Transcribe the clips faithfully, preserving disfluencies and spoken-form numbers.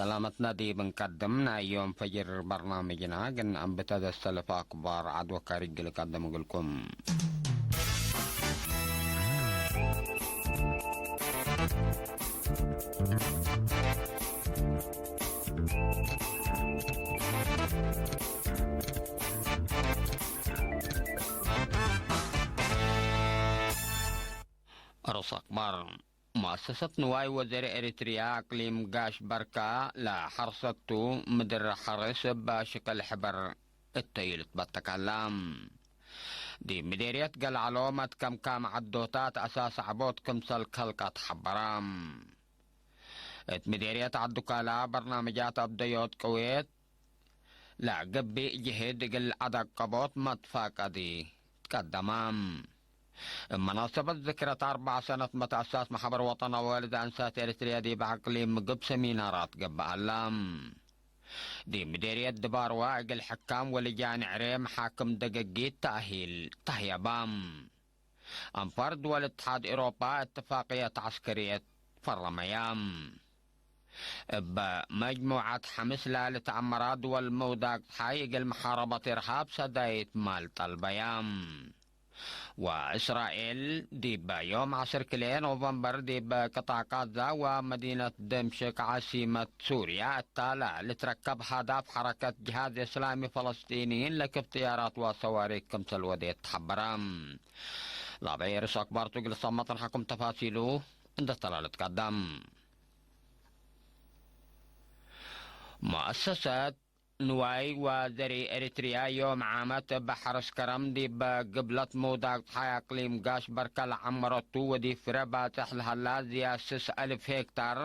ሰላመትነ ዲብ እንቀድም፣ ናይ ዮም ፈጅር በርናምጅና ግን አንብተ ዘሰልፍ አክባር ዐድ ወካሪ እግል ቀድም እግልኩም። ርኡስ አክባር። ሙአሰሰት ንዋይ ወዘሪ ኤሪትርያ አቅሊም ጋሽ በርካ ለሐርሰቱ ምድር ሐርስ እብ ሽቅል ሕበር እተዩ ልትበተክ ሀላ። ዲብ ምዴርየት ገልዐሎ መትከምካም ዐዶታት አሳስ ዐቦት ክምሰል ከልቀት ሐበራ። እት ምዴርየት ዐዱካላ በርናምጃት አብደዮት ቅዌት ለገብእ ጅህድ እግል አደቀቦት መትፋቀዲ ትቀደማ። እብ መናሰበት ዝክረት አርበዕ ሰነት መትአሳስ መሕበር ወጠናዊ ወልድ አንሳት ኤሪትርያ ዲብ አቅሊም ግብ ሰሚናራት ገብአ ሀላ። ዲብ ምዴርየት ድባርዋ እግል ሕካም ወልጃን ዕሬ መሓክም ደገጊት ተእሂል ተህየባ። አንፋር ድወል እትሓድ ኤሮፓ እትፋቅየት ዐስከርየት ፈረመያ። እበ መጅሙዐት ሐምስ ላሊ ተአመራ ድወል ምውዳቅ ጸሓይ እግል መሓረበት እርሃብ ሰዳይት ማል ጠልበያ። ወእስራኤል ዲበ ዮም ዐስር ክልኤ ኖቨምበር ዲበ ቅጣዕ ቃዛ ወመዲነት ደምሽቅ ዓሲመት ሱርያ እታ ለልትረከብ ሀዳፍ ሐረከት ጅሃድ እስላሚ ፈለስጢንይን ለክብ ጥያራት ወሰዋሪክ ክምሰል ወዴት ተሐበረ። ላበ ኤርስ አክባርቱ እግል ሰመጥን ሐኩም ተፋሲሉ እንደ ተላለት ቀደም። መአሰሰት ንዋይ ወዘሪ ኤሪትርያ ዮም ዓመት እብ ሐርስ ከረም ዲብ ግብለት ምውዳቅ ጸሓይ አቅሊም ጋሽ በርከ ለዐመረቱ ወዲብ ፍረ ባጽሕ ለሀላ ዝያስስ አልፍ ሄክታር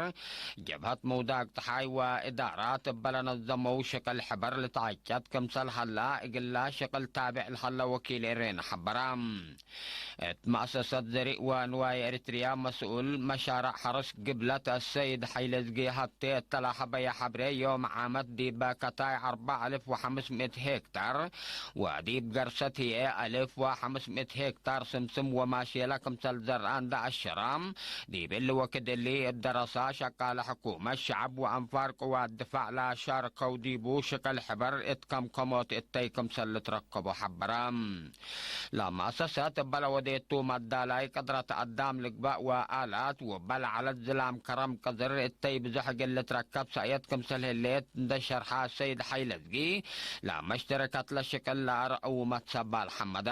ጀብሀት ምውዳቅ ጸሓይ ወእዳራት እበ ለነዘመው ሽቅል ሕበር ልትዐጨት ክምሰል ሀላ እግላ ሽቅል ታብዕ ለሀለ ወኪል ኤሬን ሐበራ። እት መአሰሰት ዘሪእ ወንዋይ ኤሪትርያ መስኡል መሻርዕ ሐርስ ግብለት አሰይድ ሐይለዝጊ ሀብቴ እተ ለሀበየ ሐብሬ፣ ዮም ዓመት ዲበ ከታይ አርበዕ አልፍ ወሐምስ ምእት ሄክታር ወዲብ ገርሰት ህዬ አልፍ ወሐምስ ምእት ሄክታር ስምስም ወማሼለ ክምሰል ዘርአ እንደ አሸራ፣ ዲብ እሊ ወክድ እሊ እብ ደረሳ ሸቃለ ሕኩመት፣ ሸዐብ ወአንፋር ቅዋት ድፋዕ ለአሻርከው ዲቡ ሽቅል ሕበር እት ከምከሞት እተይ ክምሰል ልትረከቦ ሐበረ። ለመአሰሰት እበ ለወዴቱ መዳላይ ቅድረት አዳም ልግበእ ወአላት ወበ ለዐለት ዝላም ከረም ቅዝር እተይ ብዞሕ እግል ልትረከብ ሰእየት ክምሰል ህሌት እንደ ሸርሐ ሰይድ ሐይለዝጊ፣ ለመሽተረከት ለሽቅል ለአርአው መትሰባል ሐመደ።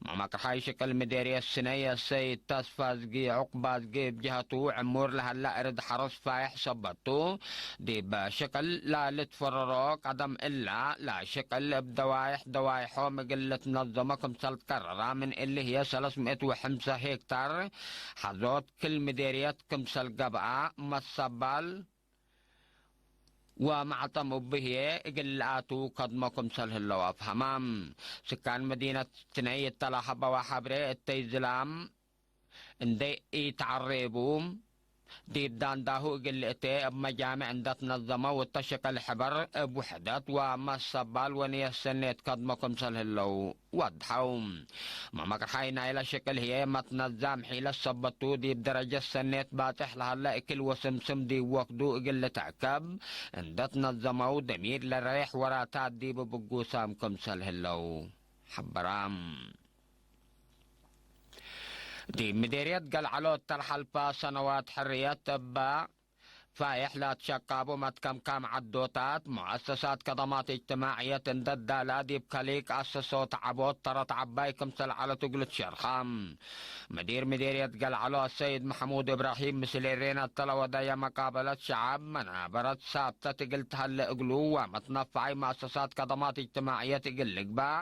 መመቅርሓይ ሽቅል ምዴርየት ስነይ ሰይድ ተስፋዝጊ ዑቅባዝጊ እብ ጀሀቱ ዕሙር ለሀለ እርድ ሐርስ ፋይሕ ሰበቱ፣ ዲብ ሽቅል ለልትፈረሮ ቀደም እላ፣ ለሽቅል እብ ደዋይሕ ደዋይሖም እግል ልትነዘሞ ክምሰል ትቀረራ፣ ምን እሊ ህዬ ሰለስ ምእት ወሐምሰ ሄክታር ሐዞት ክል ምዴርየት ክምሰል ገብአ፣ መሰባል ወመዕጠም እቡ ህዬ እግል ለአቱ ከድሞ ክምሰል ህለው አፍሀማ። ስካን መዲነት ትነይ እተ ለሀበዋ ሐብሬ እተይ ዝላም እንዴ ኢተዐሬቡ፣ ዲብ ዳንዳሁ እግል ልእቴ እብ መጃምዕ እንደ ትነዘመው እተ ሽቅል ሕበር እብ ውሕደት ወመሰባል ወንየት ሰኔት ከድሞ ክምሰል ህለው ወድሐው። መመቅርሓይ ናይለ ሽቅል ህዬ መትነዛም ሒለት ሰበቱ፣ ዲብ ደረጀት ሰኔት ባጽሕ ለሀለ እክል ወስምስም ዲብ ወክዱ እግል ልትዐከብ እንደ ትነዘመው፣ ደሚር ለረሬሕ ወራታት ዲብ ብጉሳም ክምሰል ህለው ሐበራም። ዲብ ምዴርየት ገልዐሎ እተ ለሐልፈ ሰነዋት ሕርየት እበ ፋይሕ ለአትሸቃቡ መትከምካም ዐዶታት፣ ሙአሰሳት ከደማት እጅትማዕየት እንደ ዳላ ዲብ ከሊቅ አሰሶት ዐቦት ተረት ዐባይ ክምሰል ዐለት እግል ትሸርሐ። ምዲር ምዴርየት ገልዐሎ አሰይድ መሕሙድ እብራሂም ምስል ኤሬን እተ ለወደየ መቃበለት ሸዐብ መናበረት ሳብተት እግል ተሀለ እግሉ ወመትነፈዐይ ሙአሰሳት ከደማት እጅትማዕየት እግል ልግባእ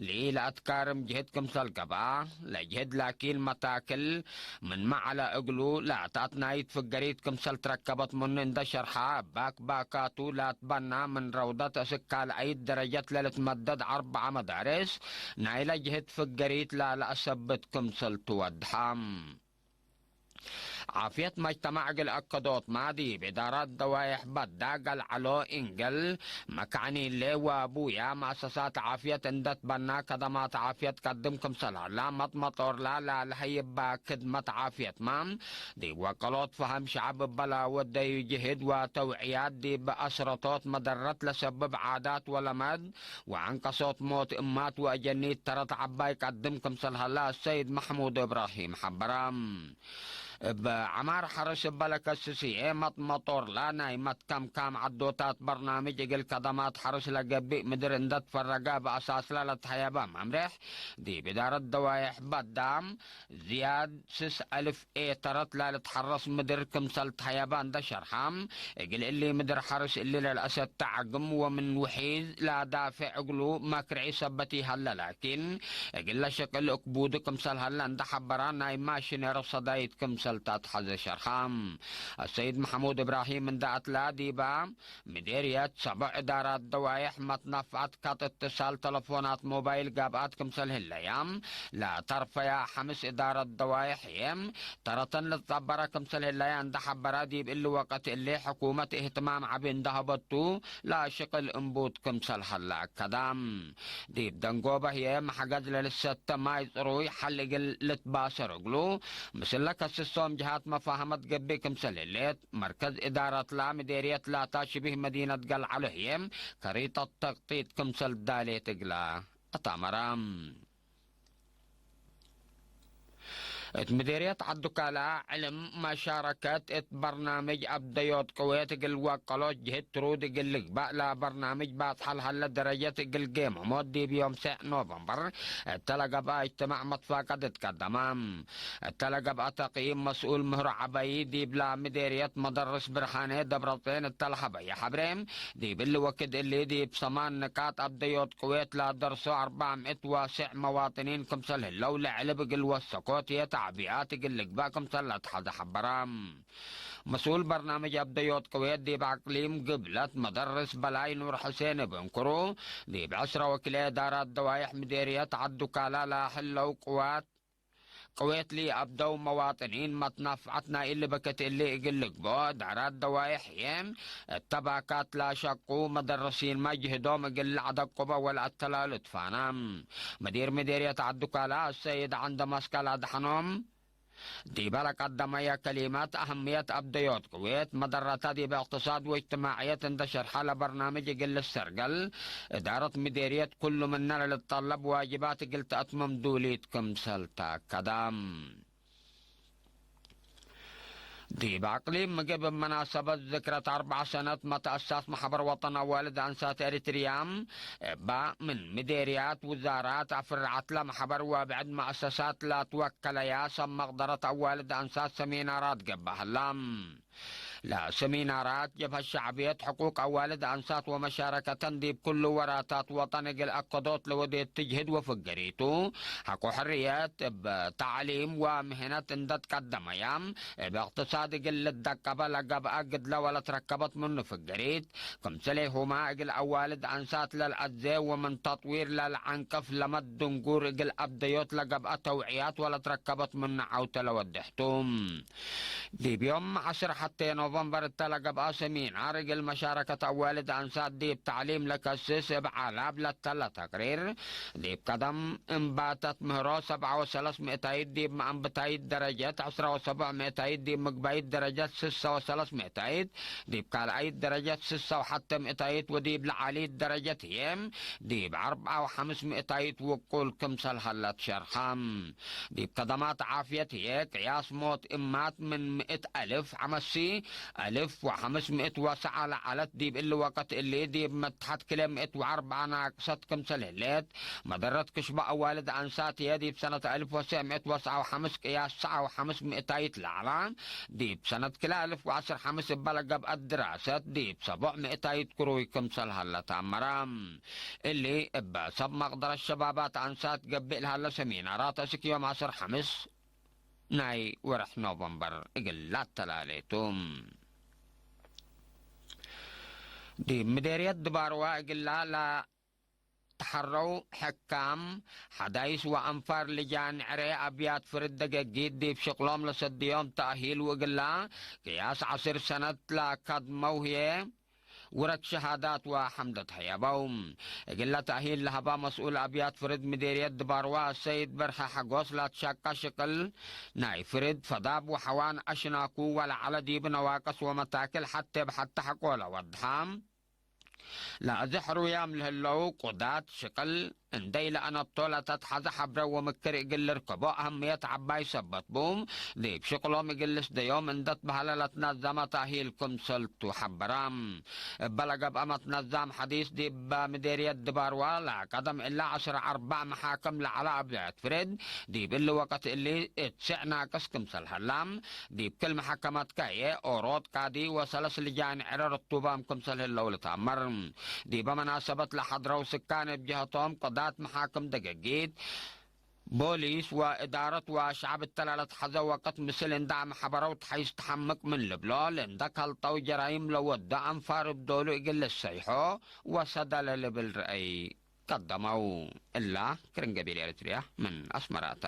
ለኢለአትካርም ጅህድ ክምሰል ገብአ፣ ለጅህድ ላኪን መታክል ምንመ ዐለ እግሉ ለአትአት ናይት ፍገሪት ክምሰል ትረከበት ምኑ እንደ ሸርሐ፣ ባክ ባካቱ ላትበና ምን ረውደት እስክ ካልአይት ደረጀት ለልትመደድ አርበዐ መዳርስ ናይለ ጅህድ ፍገሪት ላለአሰብት ክምሰል ትወድሐ። ዓፍየት መጅተማዕ እግል አከዶትመ፣ ዲብ እዳራት ደዋይሕ በዳ ገልዐሎ፣ እንገል መካዕኒሌ ወቡያ መአሰሳት ዓፍየት እንደ ትበና፣ ከደማት ዓፍየት ቀድም ክምሰል ሀላ፣ መጥመጦርላ ላለሀይባ ክድመት ዓፍየትመ፣ ዲብ ወቀሎት ፈሀም ሸዐብ እበ ለወደዩ ጅህድ ወተውዕያት፣ ዲብ አስረቶት መደረት ለሰብብ ዓዳት ወለመድ ወአንቀሶት ሞት እማት ወአጀኒት ተረት ዐባይ ቀድም ክምሰል ሀላ፣ አሰይድ መሕሙድ እብራሂም ሐበረ። እብ ዐማር ሐርስ እበ ለከስስዬ መጥመጦርላ ናይ መትከምካም ዐዶታት በርናምጅ እግል ከደማት ሐርስ ለገብእ ምድር እንደ ትፈረገ እብ አሳስለ ለትሀየበ መምሬሕ፣ ዲብ እዳረት ደዋይሕ በዳም ዝያድ ስስ አልፍ ኤ ተረት ለልትሐረስ ምድር ክምሰል ተሀየበ እንደ ሸርሐ፣ እግል እሊ ምድር ሐርስ እሊ ለልአሰተዐግም ወምን ውሒዝ ለዳፌዕ እግሉ መክርዒ ሰበት ኢሀለ ላኪን፣ እግለ ሽቅል እክቡድ ክምሰል ሀለ እንደ ሐበራ፣ ናይ ማሽነር ሰዳይት ክምሰል ተአትሐዘ ሸርሐ። አሰይድ መሐሙድ እብራሂም እንደ አትላ፣ ዲባ ምዴርየት ሰቦዕ እዳራት ደዋይሕ መትነፍዐት ካት እትሳል ተለፎናት ሞባይል ገብአት ክምሰል ህለያ፣ ለተርፈያ ሐምስ እዳራት ደዋይሕ ህዬ ተረተን ልትጸበረ ክምሰል ህለያ እንደ ሐበራ፣ ዲብ እሊ ወቀት እሊ ሕኩመት እህትማም ዐቢ እንደ ሀበቱ ለሽቅል እንቡት ክምሰል ሀለ አከደ። ዲብ ደንጎበ ህዬ መሕገዝ ለልሰተ ማይ ጽሩይ ሐል እግል ልትባሰር እግሉ፣ ምስለ ከስሶም ጀሃት መፋህመት ገብእ ክምሰል ህሌት፣ መርከዝ እዳረትላ ምዴርየት ላታ ሽቢህ መዲነት ገልዐሎ ህዬ፣ ከሪጠት ተቅጢጥ ክምሰል ዳሌት እግላ አታመረ። እት ምዴርየት ዐዱካላ ዕልም መሻረከት እት በርናምጅ አብደዮት ቅዌት እግል ወቀሎት ጅህድ ትሩድ እግል ልግባእ ለበርናምጅ ባጽሐ ለሀለ ደረጀት እግል ጌመሞት ዲብ ዮም ሴዕ ኖቨምበር እተ ለገብአ እጅትማዕ መትፋቀድ እትቀደመ። እተ ለገብአ ተቅይም መስኡል ምህሮ ዐበዪ ዲብላ ምዴርየት መደርስ ብርሃኔ ደብረጼን እተ ለሀበየ ሐብሬ፣ ዲብ እሊ ወክድ እሊ ዲብ ሰማን ንቃጥ አብደዮት ቅዌት ለደርሶ አርበዕ ምእት ዋሴዕ መዋጥኒን ክምሰል ህለው ለዕልብ እግል ወሰኮት የታዕቢያት እግል ልግባእ ክምሰል ለአትሐዘ ሐበረ። መስኡል በርናምጅ አብደዮት ቅዌት ዲብ አቅሊም ግብለት መደርስ በላይ ኑር ሕሴን እብ እንክሩ፣ ዲብ ዕስረ ወክልኤ እዳራት ደዋይሕ ምዴርየት ዐዱካላ ለህለው ቅዋት ቅዌት ለአብደው መዋጥኒን መትናፍዐት ናይ እሊ በከት እሊ እግል ልግብኦ እዳራት ደዋይሕ ህዬ፣ እተ ባካት ለአሸቁ መደርሲንመ ጅህዶም እግል ለአደቁበ ወለአተላሉ ትፋና። መዲር ምዴርየት ዐዱካላ አሰይድ ዐንደ መስቀል አድሐኖም፣ ዲበ ለቀደመየ ከሊመት፣ አህምየት አብደዮት ቅዌት መደረተ ዲብ እቅትሳድ ወእጅትማዕየት እንደ ሸርሐ፣ ለበርናምጅ እግል ልሰርገል፣ እዳረት ምዴርየት ኩሉ ምነ ለልትጠለብ ዋጅባት እግል ተአትምም ዱሊት ክምሰል ተአከደ። ዲብ አቅሊም ምግብ፣ እብ መናሰበት ዝክረት አርበዕ ሰነት መተአሳስ መሕበር ወጠን አዋልድ አንሳት ኤሪትርያ፣ እባ ምን ምዴርያት፣ ውዛራት፣ አፍርዓት ለመሕበር ወብዕድ መአሰሳት ላትወከለያ ሰብ መቅደረት አዋልድ አንሳት ሰሚናራት ገብአ ህላ። ለሰሚናራት ጀብሀት ሸዕብየት ሕቁቅ አዋልድ አንሳት ወመሻረከተን ዲብ ኩሉ ወራታት ወጠን እግል አከዶት ለወዴት ትጅህድ ወፍገሪቱ፣ ሐቆ ሕርየት እብ ተዕሊም ወምህነት እንደ ትቀደመያ፣ እብ እቅትሳድ እግል ልደቀበ ለገብአ ግድለ ወለትረከበት ምኑ ፍገሪት፣ ክምሰሌሁመ እግል አዋልድ አንሳት ለልአዜ ወምን ተጥዊር ለልዐንቅፍ ለመድ ድንጉር እግል አብደዮት ለገብአ ተውዕያት ወለትረከበት ምኑ ዐውተ ለወድሕቱ። ዲብ ዮም ዐስር ሐቴ ኖቨምበር እተ ለገብአ ሰሚናር እግል መሻረከት አዋልድ አንሳት ዲብ ተዕሊም ለከስስ እብ ዓላብ ለተለ ተቅሪር፣ ዲብ ቀደም እንባተት ምህሮ ሰብዓ ወሰለስ ምእታይት ዲብ መአንብታይት ደረጀት፣ ዕስራ ወሰቡዕ ምእታይት ዲብ ምግባይት ደረጀት፣ ስሳ ወሰለስ ምእታይት ዲብ ካልኣይት ደረጀት፣ ስሳ ወሐተ ምእታይት ወዲብ ለዓሊት ደረጀት ህዬ ዲብ አርብዓ ወሐምስ ምእታይት ውቁል ክምሰል ሀለት ሸርሐ። ዲብ ከደማት ዓፍየት ህዬ ቅያስ ሞት እማት ምን ምእት አልፍ ዐመሲ፣ አልፍ ወሐምስ ምእት ወሰዓ ለዐለት። ዲብ እሊ ወቀት እሊ ዲብ መትሐት ክልኤ ምእት ወአርበዓ ናቅሰት ክምሰል ህሌት። መደረት ክሽቦ አዋልድ አንሳት ህዬ ዲብ ሰነት አልፍ ወሰዕ ምእት ወሰዓ ወሐምስ ቅያስ ሰዓ ወሐምስ ምእታይት ለዐላ። ዲብ ሰነት ክልኤ አልፍ ወዐስር ሐምስ እበ ለገብአት ድራሰት ዲብ ሰቦዕ ምእታይት ክሩይ ክምሰል ሀለ ተአመረ። እሊ እበ ሰብ መቅደረት ሸባባት አንሳት ገብእ ለሀለ ሰሚናራት አስክ ዮም ዐስር ሐምስ ናይ ወርሕ ኖቨምበር እግል ላተላሌ ቱ። ዲብ ምዴርየት ድባርዋ እግላ ላ ተሐረው ሕካም፣ ሐዳይስ ወአንፋር ልጃን ዕሬ አብያት ፍርድ ደገጊት ዲብ ሽቅሎም ለሰድዮም ተእሂል ወእግላ ቅያስ ዐስር ሰነት ለከድመው ህዬ ውረክ ሸሃዳት ወሐምደት ሀየበው። እግለ ተእሂል ለሀባ መስኡል አብያት ፍርድ ምዴርየት ድባርዋ ሰይድ በርሀ ሐጎስ ላትሻቃ ሽቅል ናይ ፍርድ ፈዳብ ወሐዋን አሽናኩ ወለዐለ ዲብ ነዋቅስ ወመታክል ሐቴ ብሐተ ሐቆ ለወድሐ። ለአዜ ሕሩያም ለህለው ቁዳት ሽቅል እንዴ ኢለአነብቶ ለተትሐዘ ሐብረ ወምክር እግል ልርከቦ አህምየት ዐባይ ሰበት ቡ፣ ዲብ ሽቅሎም እግል ልስደዮም እንደ ትበህለ ለትነዘመ ተእሂል ክምሰልቱ ሐበረ። እበ ለገብአ መትነዛም ሐዲስ ዲብ ምዴርየት ድባርዋ ለቀደም እለ ዐስር አርበዕ መሓክም ለዐለ አብያት ፍርድ፣ ዲብ እሊ ወቅት እሊ እት ስዕ ናቅስ ክምሰል ሀላ፣ ዲብ ክል መሐከመት ከየ ኦሮት ቃዲ ወሰለስ ልጃን ዕረር ቱባም ክምሰል ህለው ልትአመር። ዲበ መናሰበት ለሐድረው ስካን እብ ጀህቶም ቅዳት መሓክም ደገጊት፣ ቦሊስ ወእዳረት ወሸዐብ እተ ለለትሐዘ ወቅት ምስል እንደ አምሐበረው ተሐይስ ተሐምቅ ምን ልብሎ ለእንደ ከልጠው ጀራይም ለወዶ አንፋር እብ ዶሉ እግል ልሰይሖ ወሰደ ለልብል ረአይ ቀደመው። እላ ክርን ገቢል ኤረትርያ ምን አስመራተ።